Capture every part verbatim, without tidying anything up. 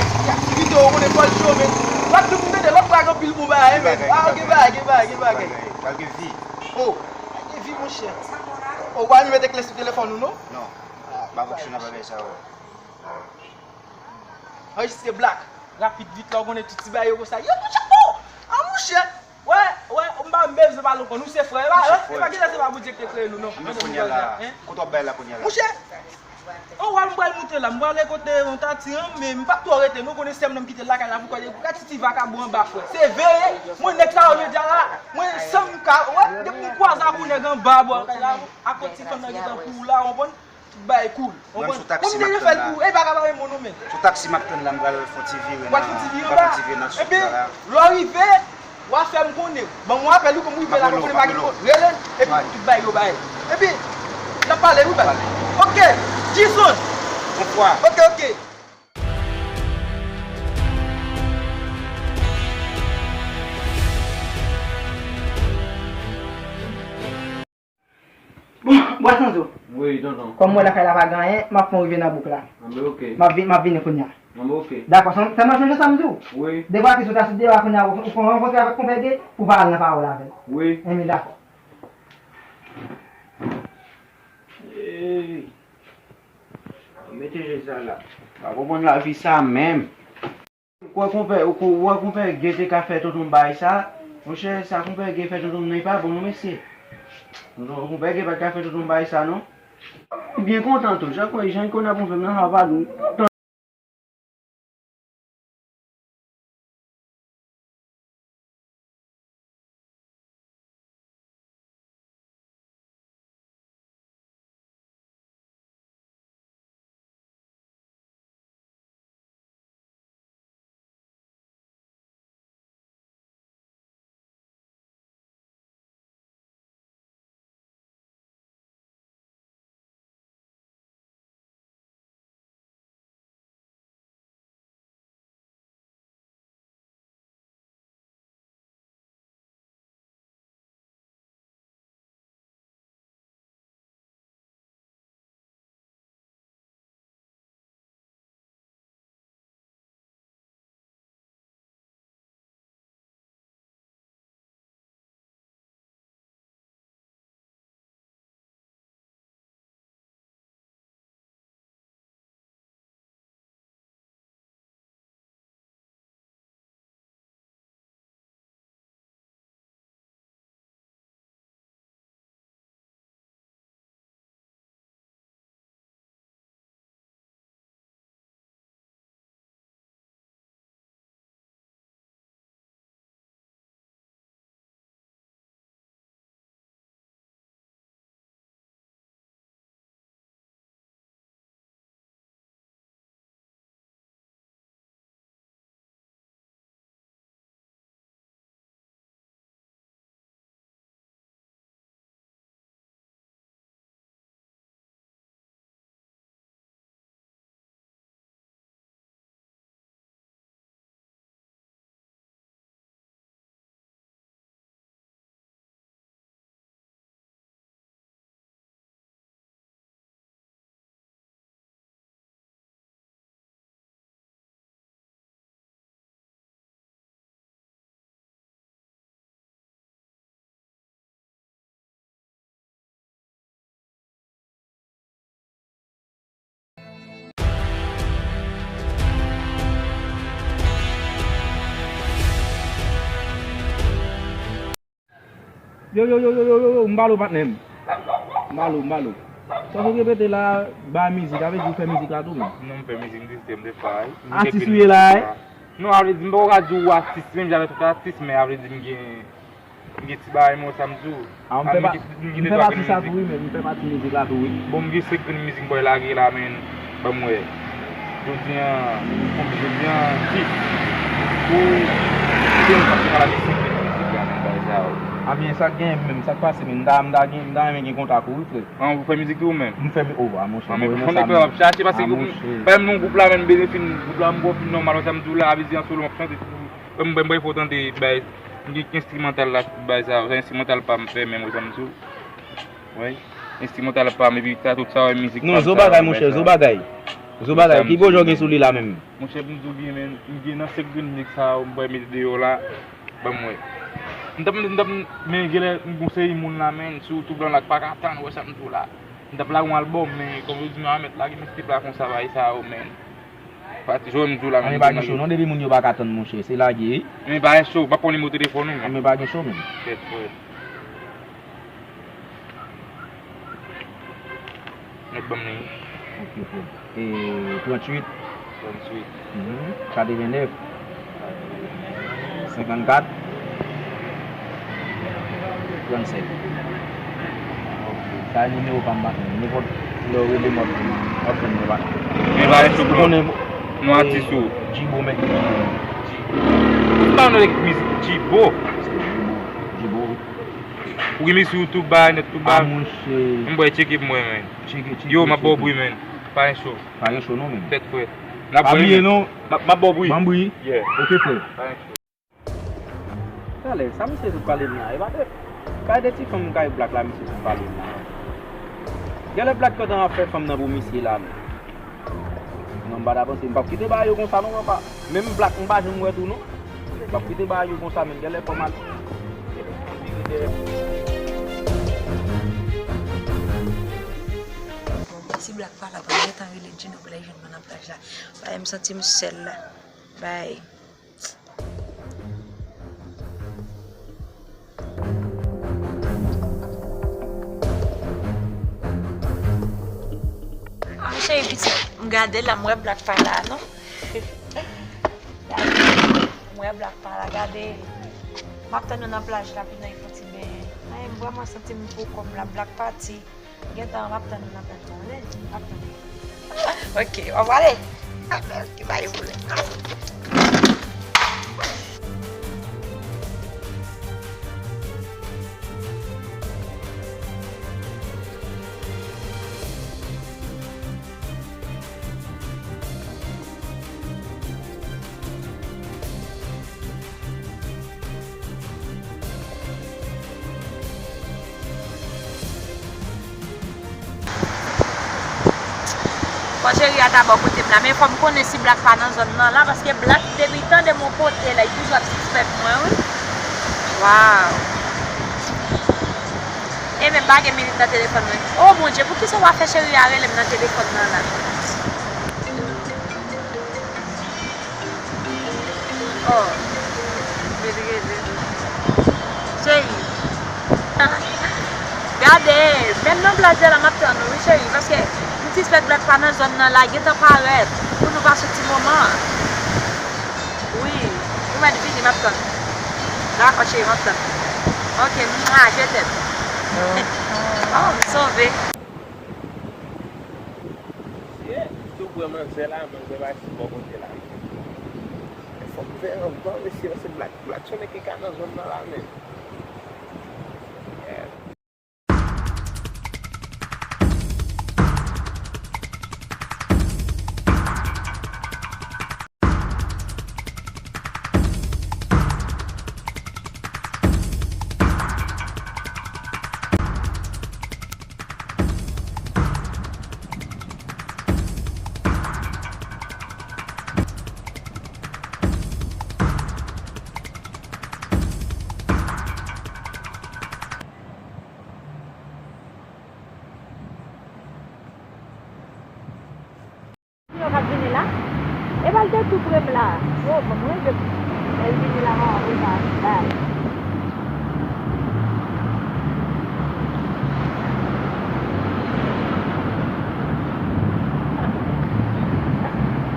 Ay, ay, kite w konnen fò l cho, men. W ap di pou m tande lòt blag anpil bon bagay, men. Ah, gen bagay, gen bagay, gen bagay. Pral gen vi. Oh, gen vi, monchè. Oh, w a mete kle sou telefòn ou, non? Non. M pa fonksyone ak bagay sa yo. Anrejistre Black. Rapid, vit la, ou konnen tout ti bagay yo konsa. Yo, monchè, oh! Ah, monchè! Wè, wè, m pa, m bezwen pale ankò. Nou se frè, e pa, e pa genlè se pa Bondye ki te kreye nou, non. Anben kounye a la, kote w ap bay la kounye a la? Monchè, oh, wè, m pral moute la. M prale kote yon tati an, men m p ap twò rete, non. Konnen sè m nan m kite l lakay la pou kòl, pou gad ti, ti vakabon anba, frè. Se veye, mwen, nèg sa yo, jodi a la, mwen, san m ka, wè, depi m kwaze ak yon nèg anba, bò, lakay la, akoz ti fanm nan gentan pou ou la, w konprann? Tout bagay cool. Mwen, sou taksi m ap tann la. Pou m te fè l pou, e pa ka pa renmen non, men. Sou taksi m ap tann la, m pral fè yon ti vire nan, m pral fè yon ti vire nan sud la. Epi, lè w rive, w a fè m konnen. Ban m yon apèl, wi, kòm m rive la, kòm m konnen pa gen moun. Rele l, epi tout bagay yo bay. Epi, n ap pale, wi, bay. Ok, Jason. Bonswa. Ok, ok. Bon, Bwa Sanzo. Wi, tonton. Kòm mwen lakay la pa gen anyen, m ap fè yon rive nan bouk la. Anben, ok. M ap vin, m ap vini kounye a. Anben, ok. Dakò, sèl-, sèlman sonje sa m di w. Wi. Depi w sot la sou dewa kounye a, ou, ou fè yon rankontre avèk konpè Gay pou pale nan pawòl avè l. Wi. Enben, dakò. Ey. Mete je sa la. Pa konprann lavi sa menm. Ou kwè konpè, ou kwè, ou kwè konpè Gay te ka fè tonton m bagay sa? Monchè, sa konpè Gay fè tonton m nan, li pa bon non, mesye. Tonton, konpè Gay pa t ka fè tonton m bagay sa non. M byen kontan tou. Jan, jan Kona pran fè m nan, sa pa dou. Yo, yo, yo, yo, yo, yo, yo, m ba l ou, patnè m. M ba l ou, m ba l ou. Sa w sot repete la, bay mizik, sa vle di ou fè mizik la tou menm? Non, m fè mizik, m di se m te fè. Atis ou ye la, wi? Non, a vle di, m poko ka di w atis, menm jan avèk tout atis, men a vle di m gen, m gen ti bagay mwen sa m di w. A, m fè pa-, m fè pati sa tou, wi, men m fè pati mizik la tou, wi. Bon, m gen senk grenn mizik m pral lage la, men, ban m wè. Jodi a, jodi a, jis pou ke m pa fè la mizik, mizik la, men bagay sa yo. A byen, sa k genyen menm, sa k pase menm, m ta, m ta gen, m ta renmen gen kontak ou, wi, frè. An, ou fè mizik tou ou menm? M fè mi-, o, a, monchè, an, men bon, fòk sa nèg la m ap chache, paske group, menm non group la, menm m bezwen fin, group la m bon fin nòmal, wè sa m di w la, a vle di an solo, m ap chante tou. Mwen, mwen, mwen, fò tande, bay, m gen enstrimantal la, bay sa, se enstrimantal pa m fè, menm, wè sa m di w. Wi. Enstrimantal pa m, epi sa, tout sa, wè, mizik pa m, sa, bagay, monchè, zo bagay. Zo bagay, ki pwojè w gen sou li la menm? Monchè, pou m di w byen, men, m gen nan senk grenn mizik sa yo, m pral mete deyò la, ban m wè. M t ap, m t ap, men genlè, m gon seri moun la, men, sitou blan la k pa ka tann wè sa m di w la. M t ap lage yon albòm, men, kòm yo di m a mèt lage mikstek la konsa, bagay sa yo, men. Pati, jodi m di w la, men, pa gen cho, non, depi moun yo pa ka tann, monchè, se lage, wi. Men pa gen cho, m pa pran nimewo telefòn ou, men. Men pa gen cho, men. Tèt frè. Nèg ban m li. Ok, frè. E, tranntuit. Tranntuit. Mhm. Katrevennèf. Senkannkat. Trannsèt. Ok. Sa e nimewo pa m, patnè. Nenpòt lè w rele m, w ap jwenn mwen, patnè. Men pa gen sou konnen non atis ou. Djibo, mèt Djibo. Ou pa non mizik Djibo. Djibo. Djibo. Ou gen li sou YouTube, ba nèt, tout ba. A, monchè. M bay tcheke pou mwen, men. Tcheke, tcheke, yo, m ap ba w bri, men. Pa gen cho. Pa gen cho, non, men. Tèt frè. N ap pa bliye, non. M ap, m ap ba w bri. Ban m bri. Yeah. Ok, frè. Pa gen cho. Talè, sa misye sot pale m la? E pa de, kay de ti fanm kay blak la, misye sot pale m la. Genlè blak kontan ap fè fanm nan pou misye la, men. Non, m pa ta panse, m p ap kite bagay yo konsa non, papa. Menm blak, m pa janm wè tou non. M p ap kite bagay yo konsa, menm genlè fò m al. Bon, si blak pa la, pa gentan rele Djino pou l al jwenn mwen nan plaj la. Bagay, m santi m sèl la. Bay. Ah, cheri pitit, m gade la, m wè blak pa la, non? Gade, m wè blak pa la, gade. M ap tann nou nan plaj la pou n al fè yon ti benyen. Ay, m vrèman santi m pou kò m la, blak pati. Gentan, m ap tann ou nan plaj la, tande? M ap tann ou. Ok, w ap prale? Ah, men, ki bay ou vle. Fò cheri a ta bò kote m la, men fò m konnen si blak pa nan zòn nan la, paske blak depi tande m yon kote la, li toujou ap sispèk mwen, wi. Waw. E menm pa gen minit nan telefòn mwen. O Bondye, poukisa w pa fè cheri a rele m nan telefòn nan la? Oh, met rele. Cheri. Gade, menm nan blad la m ap tann ou, wi, cheri, paske m sispèk blad pa nan zòn nan la, gentan parèt, pou nou pase ti moman. Wi, ou mèt vini, m ap tann. Dakò, cheri, m ap tann. Ok, mwa, je t'aime. Oh, m sove. Mesye, tou pran manzè la, manzè pa sou bò kote la. Men fòk m fè anvan, mesye, paske blad, blad sonnen ki ka nan zòn nan la, men. Yeah. Yo k ap vini la. Epa l te tou pre m la. Oh, bon, mwen, lè l vini la, m ap apre sa. Bay.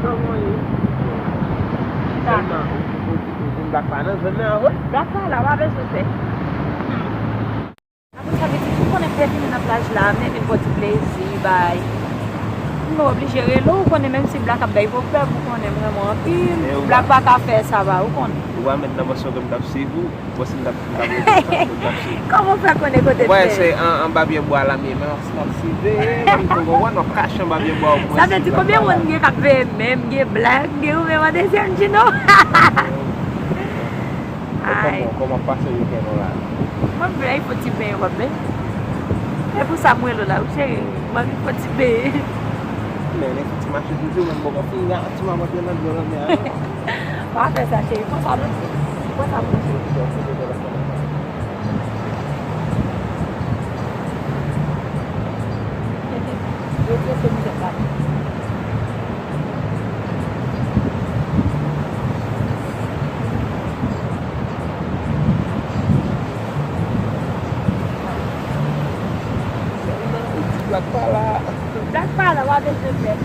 Kòman ye? Chita. Sèlman, ou, ou, ou, ou konn blak pa nan zòn nan, wi. Blak pa la, pa bezwen pè. Apre sa, pitit, ou konnen fè vini nan plaj la, men vin fè ti plezi, bay. M Nou oblije rele w, ou konnen, menm si Black ap bay pwoblèm, ou konnen m renmen w anpil. Black pa ka fè sa ba, ou konnen. Ou pa met nan mòso ke m t ap swiv ou. Bon, si m t ap, m t ap rete konsa, m t ap swiv. Kòman w fè konnen kote m ye? Wè, se an, anba pye bwa la, m ye, men m ap swiv, e, m ap konprann, m ap kache anba pye bwa, ou mwen. Sa vle di, konbyen moun gen k ap veye menm, gen Black, gen ou menm an dezyèm Djino? Ay. Kòman, kòman pase weekend ou la? Mwen, m vle fon ti benyen, w ap benyen. E pou sa m rele w la, wi, cheri. Mwen, m fon ti benyen. Men, men, fon ti mache toujou, men m poko fini, a, ti maman nan dlo lanmè a, non. Pa fè sa, cheri. Pran sa, non. Pran sa pou mwen, cheri. Yo trese mizè pa. Black pa la. Black pa la, w a bezwen fè.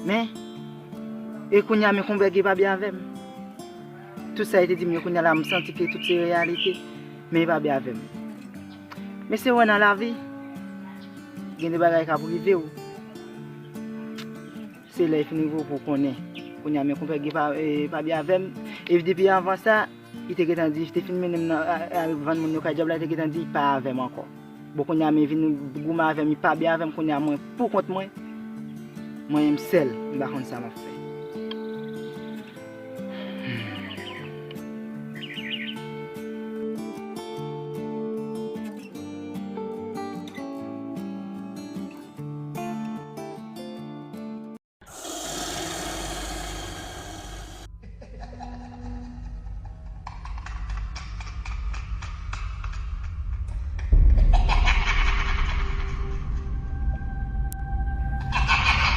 Men, e kounye a, men konbèg e pa byen avè m. Tout sa li te di m yo, kounye a la, m santi ke tout se reyalite, men e pa byen avè m. Men se wè nan lavi, gen de bagay k ap rive w. Se lè e fin rive w pou w konnen. Kounye a, men konpè Guy pa, e, pa byen avè m. E depi anvan sa, li te gentan di, li te fin mennen m nan, a, a, vann moun yo kay djab la, li te gentan di, li pa avè m ankò. Bon, kounye a, men vin goumen avè m, li pa byen avè m, kounye a, mwen, pou kont mwen, mwen menm sèl, m pa konn sa m ap fè.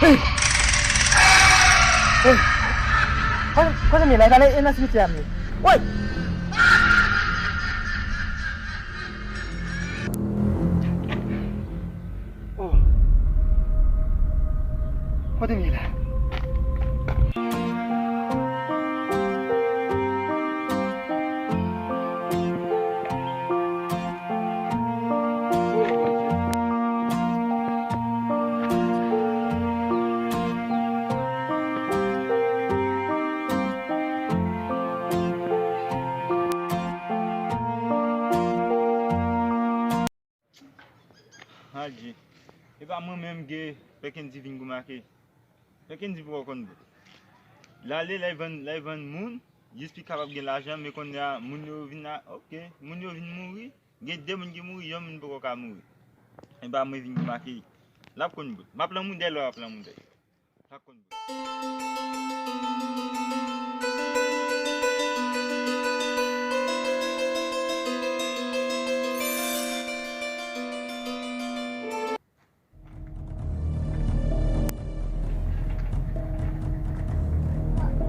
Hey! Hey! Kote, kote m ye la? E pa nan, e nan simityè a m ye. Woy! Oh. Kote m ye la? Adje. E pa mwen menm gen Pè Kendy vin gou make. Pè Kendy poko konn bout. L ale, l al vann, l al vann moun, jis pou l kapab gen lajan, men kounye a, moun yo vin la, oke, moun yo vin mouri, gen de moun ki mouri, yon moun poko ka mouri. E pa mwen vin gou make. L ap konn bout. M ap lanmou dèyè l, w ap lanmou dèyè. L ap konn bout.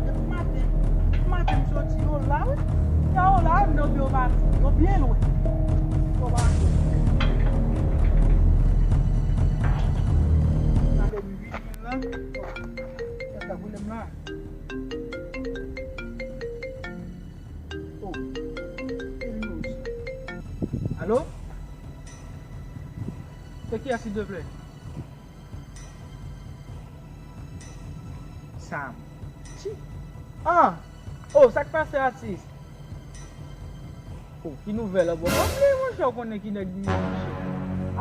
Depi maten, depi maten m soti, yo la wi. Ya yo la wi, men yo byen pati, yo byen lwen. Yo pati. Gade m vini la. Sa ka boule m la. Oh, e nimewo sa. Alo? Se kiyès, silvouplè? Sam. Ti. Ah! Oh, sa k pase, atis? Oh, ki nouvèl, an bon? Mwen vle, monchè, w konnen ki nèg m ye, monchè.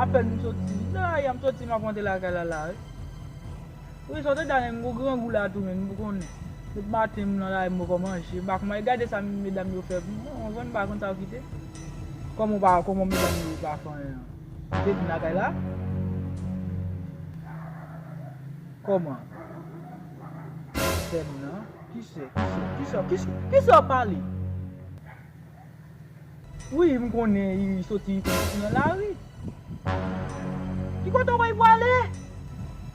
Apèn m soti nan lari a, m soti, m ap rantre lakay la, la, wi. Wi, sa w te di a, m gon grangou la tou, men m konnen. Depi maten m nan lari, m poko manje. M pa konn, gade sa medam yo fè pou mwen, w konprann, m pa konn sa yo kite. Kòman w pa, kòman medam yo pa fè anyen an? Depi lakay la? Kòman? Sè m nan? Kisa? Kisa? Kisa? Kisa? Kisa w pale? Wi, m konnen li soti nan lari. Ki kote w wè l prale?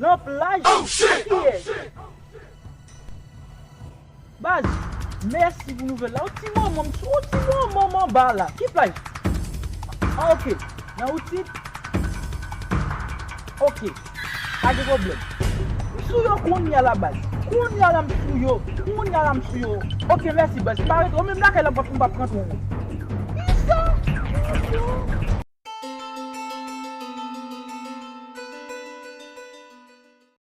Nan plaj? Oh, shit! Kiyès? Baz, mèsi pou nouvèl la. Yon ti moman, m sou yon ti moman m anba la. Ki plaj? Ah, oke. Nan wout sid? Oke. Pa gen pwoblèm. M sou yo kounye a la, baz. Kounye a la, m sou yo. Kounye a la, m sou yo. Oke, mèsi, baz. Pa rete. Ou menm lakay la, m p ap, m p ap pran twò. Kisa?